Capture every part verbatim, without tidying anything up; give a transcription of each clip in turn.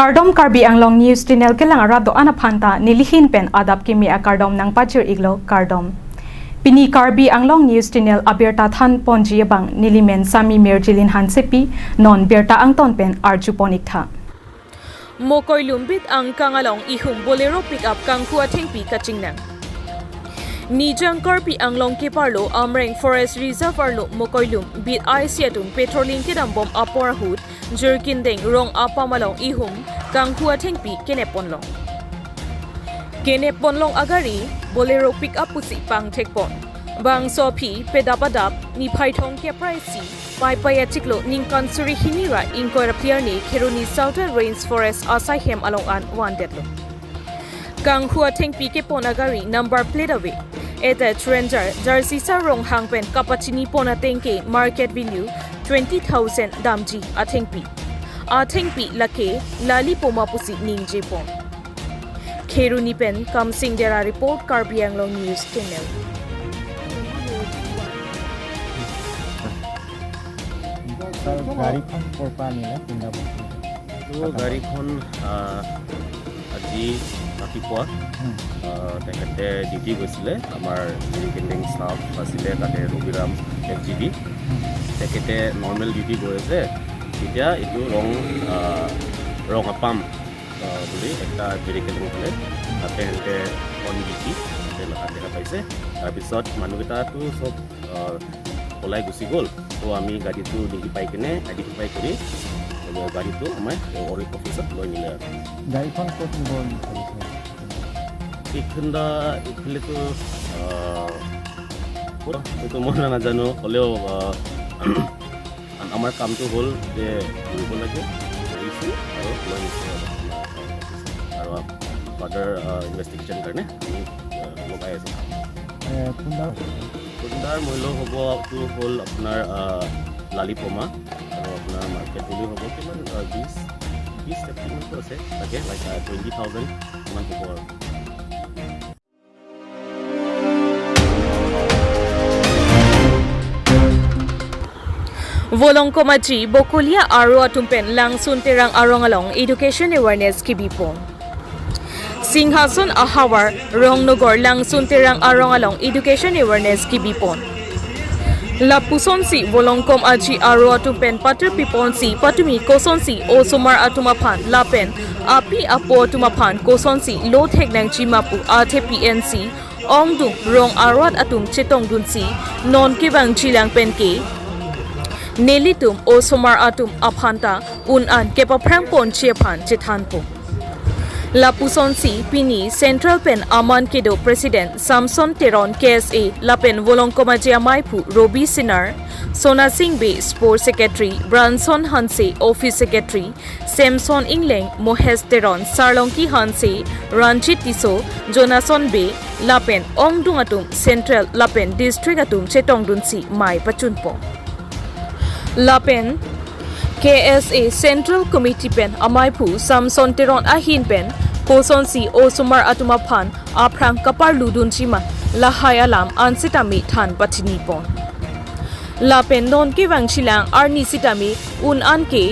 Kardom, Karbi Anglong News Channel kelang arat do-an aphan ta nelihin pen adap kimi akardom nangpajir iklo, kardom. Pini Karbi Anglong News Channel abirta than ponji abang nelimen Sami Mirjilin Hansepi, non birta angton pen arju pon iktha. Mokoilum bit angkang along ihum Bolero pickup kanghu athengpi kachingnang. Nijang Karbi Anglong keparlo Amreng Forest Reserve arlo Mokoilum bit I C atum patrolling kedam bom apor ahut Jirkindeng rong apam along ihum kanghu athengpi kenep ponlong. Kenep ponlong agari Bolero pickup pusi pangthek pon. Bangso aphi pedap adap niphai thong kepra isi Paipai achiklo ningkan suri hini ra ingkoi ra phli arni Kheroni Southern Range Forest asai hem along an vandetlo. Kanghu athengpi kepon agari number plate ave. Attach Ranger, jersey sa ronghang pen kapachini pon ateng ke market value twenty thousand damji athengpi. Athengpi lake lali poma pusi ningje pon. Kheroni pen Kamsing Dera report, Karbi Anglong News Channel. Sir, গাড়ীখন ক'ৰ পৰা আনিলে? পিন্ধাব। তো গাড়ীখন, আহ, আজি ৰাতিপুৱা, হুম। আহ, তেখেতে ডিউটি গৈছিলে। আমাৰ যিখিনি কেণ্টিন ষ্টাফ আছিলে, তাতে ৰবিৰাম এফ জি ডি। হুম। তেখেতে নৰ্মেল ডিউটি গৈ আছে। তেতিয়া এইটো ৰং, আহ, ৰং আপাম, আহ, বুলি একটা ভেহিকেল আছিলে। তাতে সেনেকে অন ডিউটি, তাতে দেখা, দেখা পাইছে। তাৰপিছত মানুহকেইটাতো চব, আহ, পলাই গুচি গ'ল। তো আমি গাড়ীটো দেখি পাই কিনে আইডেণ্টিফাই কৰি, আহ, গাড়ীটো আমাৰ অডিট অফিচত লৈ নিলে আৰু। গাড়ীখন ক'ত নিব বিচাৰিছে? এইখন দা, এইফালেতো, আহ, ক'ত, এইটো মই নাজানো, হ'লেও, আহ, আম-, আমাৰ কামটো হ'ল যে ধৰিব লাগে, ধৰিছো আৰু লৈ নিছো আৰু আমাৰ অফিচত। আৰু ফাৰ্ডাৰ, আহ, ইনভেষ্টিগেশ্যন কাৰণে আমি, আহ, লগাই আছো। এ, খুন্দাৰ? খুন্দাৰ মূল্য হ'ব, টো হ'ল আপোনাৰ, আহ, লালি পমা আৰু আপোনাৰ মাৰ্কেট ভেলিউ হ'ব কিমান, আহ, বিশ, বিশ ত্ৰিশ মানটো আছে চাগে, লাইক, আহ, টুৱেণ্টি থাউজেণ্ড ইমান হ'ব আৰু। Volongkom aji Bokolia aro atum pen Langsun Terang arong along education awareness kebi pon. Singhason ahavar Rongnogor Langsun Terang arong along education awareness kebi pon. Lapusonsi Volongkom aji aro atum pen patir piponsi patumi kosonsi osomar atum aphan lapen api apo atum aphan kosonsi lo thek nangji ma pu athepi ensi ongdung rong arat atum chetongdunsi non kevangjilang pen ke nelitum osomar atum aphan ta un-an kepaphrang ponji aphan chethan pon. Lapusonsi pini Central pen aman kedo President Samson Teron K S A lapen Volongkom aji amaiphu Robi Sinar, Sona Singh Bey Sports Secretary, Branson Hanse Office Secretary, Samson Ingleng, Mohesh Teron, Sarlongki Hanse, Ranjit Tisso, Jonason Bey lapen ongdung atum Central lapen District atum chetongdunsi mei pachun pon. Lapen K S A Central Committee pen amaiphu Samson Teron ahin pen kosonsi osomar atum aphan aphrang kaparludunji ma lahai alam an sitame than pachini pon. Lapen non kevangjilang arni sitame un-an ke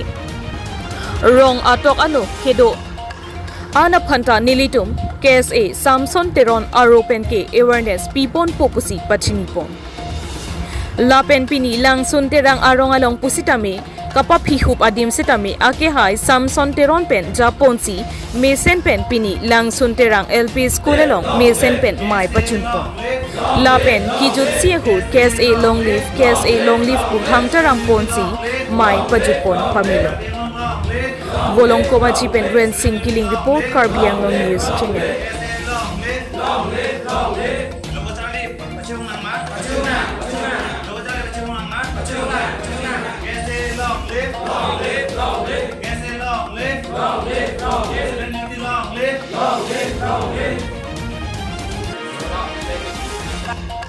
rong atok ano kedo an aphan ta nelitum K S A Samson Teron aro pen ke awareness pi ponpo pusi pachini pon. Lapen pini Langsun Terang arong along pusitame kapaphihup adim sitame akehai Samson Teron pen japonsi mesen pen pini Langsun Terang L P School along mesen pen mei pachun pon. Lapen kijutsi ahut K S A long live, K S A long live pu hang taram ponsi mei pajut pon pamelo. Volongkom aji pen Rensing Killing report, Karbi Anglong News Channel.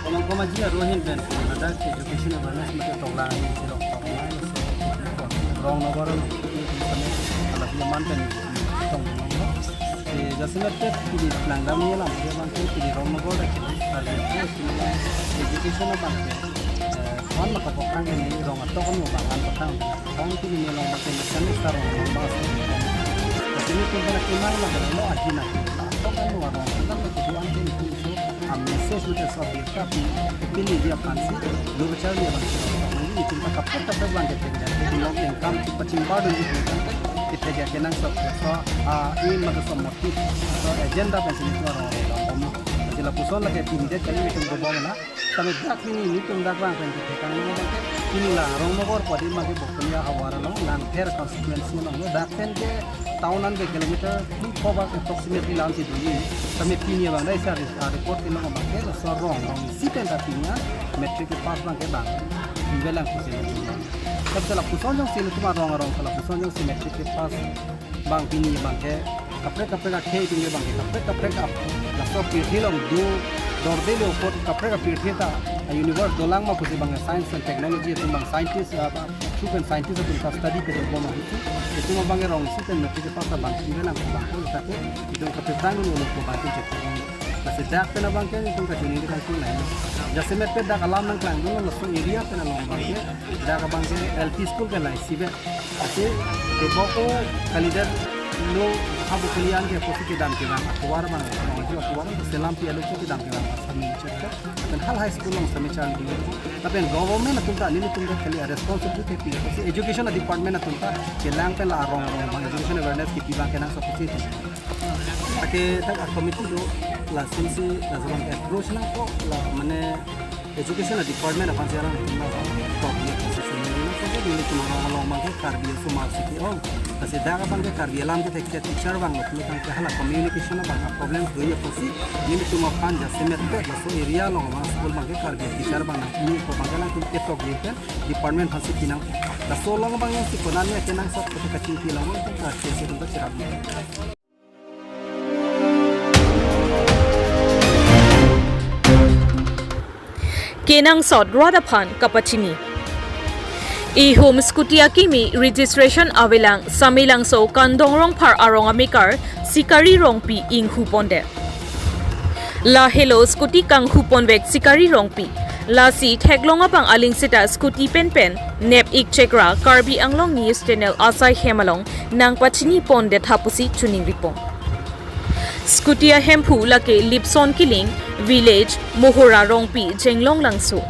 Volongkom aji aro ahin pen hadak education awareness mate toklang ahin chirok toklang, Rongnogor, alapi aman pen tong. Te jasemet te pini langdam ni alam ke bang ke pini Rongnogor dak ke, Karbi Anglong pini education abang ke, eh, wan maka pokang ni rong atok kan mo bang an pokang. Bang pini ni along bang ke national star rong bang. Ini pun pernah kenal lah, kalau lo aji nak, atau kan lo orang kenal lo, kedua anjing itu, so, a message lo, so, kita pun, kepilih dia aphan si, lo bicara dia bang, so, ini cinta kapur kapur bang, kita jadi, jadi lo tengkam, cepat cimbar dan gitu, kan, kita jadi kenang, so, so, ah, ini maka so motif, so, agenda pensi itu orang orang, orang, orang, jadi lapuson lagi, pindah kali itu, bawa mana, Tame dak pini nelitum dak bang pen kethekang lo bang ke. Pini la Rongnogor padi ma ke Bokolia havar along Langpher constituency along lo dak pen ke town an ke kilometer three four bang approximately lam si duni. Tame pini bang dai sa re-, ah, report ke lo bang ke laso rong rong isi pen ta pini an matric ke pass bang ke bang. Ibe lang kusi lo. Tapi lapuson jongsi lo tuma rong rong lapuson jongsi matric ke pass bang pini bang ke kaprek kaprek akhei pini bang ke kaprek kaprek ap laso pirthe along do dorde lo apot kaprek apirthe ta a universe dolang ma pusi bang science and technology atum bang scientist, ah, ba, true and scientist atum ta study ke do ma pusi. Itum bang ke rong isi pen matric pass bang pini bang ko bang ko ta ke itum kaprek tang lo ko bang ke. Lasi dak pen abang ke itum kachini di kangkung lain. Jasemet pen dak alam nangklang dun laso area pen along bang ke dak abang ke L P school ke lai sibe. Ase tebok o kalidet lo ha Bokolia an ke apotsi kedam kevang atovar bang, atovar bang selam pi alo kedam kevang sami chek. Lapen hal high school along sami chang di. Lapen government atum ta nelitum ta kali responsibility pi. Apotsi education department atum ta kelang pen la arong arong bang education awareness kipi bang kenangsot pusi. Ake tak a committee do la sumsi la jalan approach nangkok la mane education department aphan si alang na talk ni position ni na ko ni cuma along along bang ke Karbi asomar si ke ong. Lasi dak abang ke Karbi alam ke tek teacher bang lo tumi ke hala communication bang problem do ya pusi nelitum aphan jasemet pen laso area along bang school bang ke Karbi teacher bang ni ko bang ke nangtum ketok ni pen department aphan si pinang. Laso along bang yang si konat ni kenangsot kachingki along bang ke Karbi si tum ta cherap ni. Kenangsot rat aphan kapachini. Ihum scooty akimi registration avelang Samelangso Kandong Rongphar arong amekar Sikari Rongpi inghu pondet. La helo scooty kanghu ponvek Sikari Rongpi. Lasi theklong abang aling seta scooty penpen nep ik chekra Karbi Anglong News Channel asai hem along nangpachini pondet tha pusi choningri pon. Scooty ahemphu lake Lipson Killing, village Mohora Rongpi, Jenglong Langso.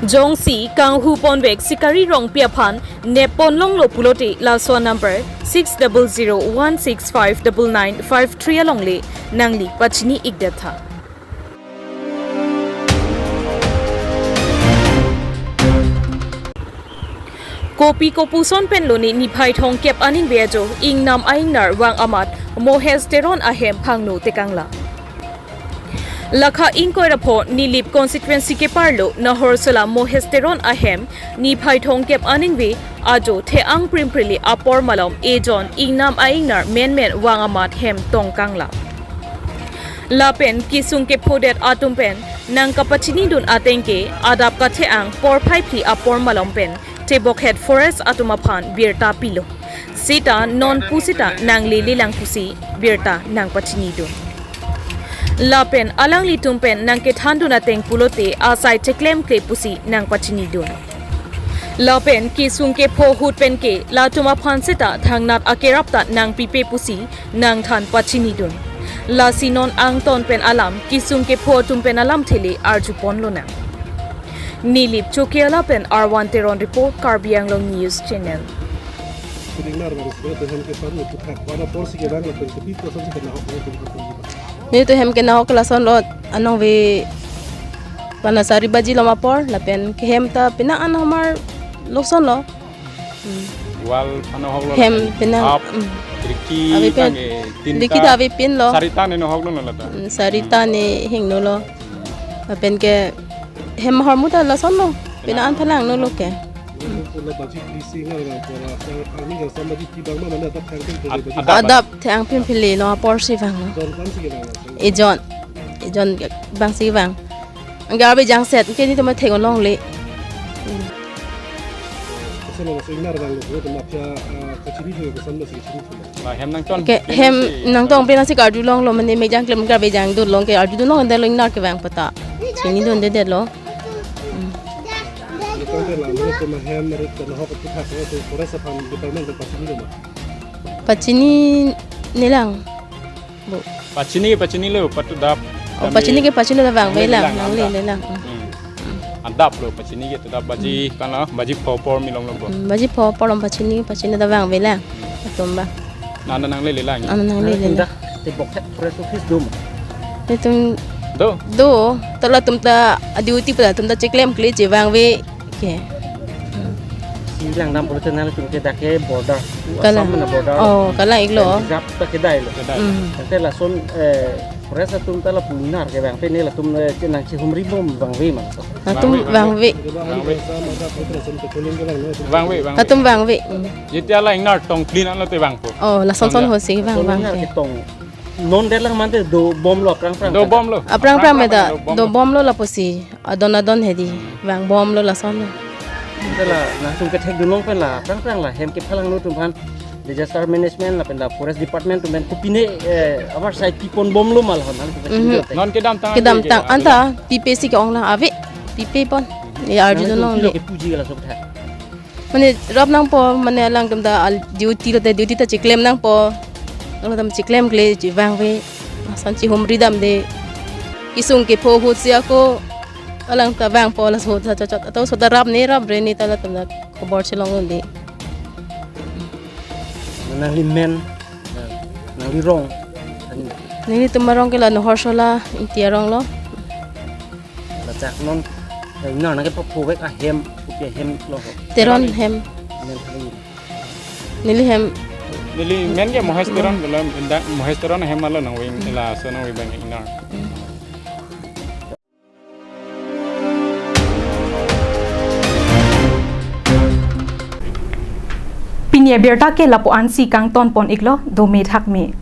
Jongsi kanghu ponvek Sikari Rongpi aphan nep pon longlo pulote laso number six double zero one six five double nine five three alongle nangli pachini ikdet tha. Kopi kopuson pen lone niphai thomkep aningve ajo ingnam a-ingnar vang amat Mohes Teron ahem phangno tekangla. Lakha ingkoi ra pho Nilip constituency keparlo Nahorsola Mohes Teron ahem niphai thomkep aningve ajo the-ang primprili apor malom ejon ingnam a-ingnar menmen vang amat hem tongkangla. Lapen kesung kephodet atum pen nangkapachinidun ateng ke adap kathe-ang porphai phli apor malom pen tebokhet forest atum aphan birta pilo. Seta non pusita nanglelelang pusi birta nangpachinidun. Lapen alanglitum pen nangkethandun ateng pulote asai cheklemkle pusi nangpachinidun. Lapen kesung kepho ahut pen ke latum aphan seta thangnat akerap ta nangpipe pusi nangthan pachinidun. Lasi non angton pen alam kesung kepho atum pen alamthe le arjupon lonang. Nilip Chokiala pen Arwan Teron report, Karbi Anglong News Channel. Kudingnar bang sebenarnya tuhem ke paru tu khak wana porsi ke bang lapen kepi porsi ke nahok ni tu khak. Nelitum hem ke nahok lason rot anong ve pana sari baji lom apor lapen kehem ta pina an hamar lokson lo. Hmm. Wall ano hok lo hem lata. Pina, up, hmm. Khirki ave pen, tang, eh, tinta, khirki ta ave pen lo. Sarita ne no hok lo lata. Hmm, sarita ne hingno lo. Lapen ke hem hormu ta lason lo. Pina an phalangno lo ke. Pula baji pisi ngal ngal pura. Army ngal sam baji ti bang ma mana tak khang khang Ad-, baji. Adap. Adap the-ang pin phili lo apor si vang lo. Jon kan si ke bang lo. Ejon. Ejon bang si vang. Ang garbage jangset ke nelitum thek-ong longle. Hmm. Koson lo so ingnar bang lo, lo mafia, ah, kachiri thu, koson lo si kachiri thu. La hem nangton. Ke hem nangton pina si karju longlo mane me jang klem garbage jangdun long ke arjudun long ande lo ingnar ke vang pata. Chinidundedet lo. Hmm. Lo tangte la, lo tuma hem rit kana hok tu thak lo tu forest aphan department ke kachiri lo ma. Pachini nelang. Bu. Pachini ke pachini lo, patudap. Oh, kami pachini ke pachini lo, vangve lang, nangle lang, nangle nangle lang. Hmm. Adap lo, pachini ke tudap baji, hmm, kan lo, baji pho apor milong lo bo. Hmm, baji pho apor lo pachini, pachini ta vangve lang. Hmm. Atum ba. Nana nangle lang. Nana nangle lang. Nana tebok het forest office dum. Netum do. Do, ta latum ta duty pu latum ta chiklemkle, chevangve ke. Si langdam pulote nanglitum ke dak ke border. Kalang. Assam na border. Oh, kalang iklo. Reserve ta kedai lo. Kedai. Hmm. Ante lason, eh, forest atum ta lapu ingnar kevangve ne latum, eh, chenang chihumri bom vangve ma. Latum vangve. Vangve. Vangve. Vangve, vangve. Latum vangve. Hmm. Jetia la ingnar tong clean an lote vangpo. Oh, lason son ho si vang, lason vang ingnar ke. Ketong. Non det lang mante dobom lo aphrang aphrang. Dobom lo. Aphrang aphrang aphrang meda dobom lo. Dobom lo lapusi. Adon adon hedi. Vangbom lo lason lo. Ante la nangtum kethekdun long pen la aphrang aphrang la hem kephalang lo atum aphan disaster management lapen la forest department atum pen kopine, eh, abar side pipon bom lo ma lahon nangtum kethekdun. Mhm. Te. Non kedamtang kedamtang ante ke anta pipe si ke-ong lang ave. Pipe pon. Ya arjudun long nangtum le. Kepuji ke laso aphuthak. Mane rap nangpo, mane alangtum ta al duty lote duty ta chiklem nangpo. Alangtum chiklemkle, chevangve. Ason chihumri damde. Kesung kepho ahut si ako alang ta vangpo, laso ta chot chot. Ato so ta rap ne rap re ne ta latum ta khobor chelong unde. Nangli men, nangli rong. Nelitum arong ke la Nohor Sola, Ingti arong lo. Lachak non, eh, ingnar nangkepaphovek ahem, kopi ahem lo ho. Teron hem. Men kali. Neli hem. Neli men ke Mohes Teron, belum indak Mohes Teron ahem alo nangve, laso nangve bang ingnar. Pini abirta ke lapu-an si kangton pon iklo, dome thakme.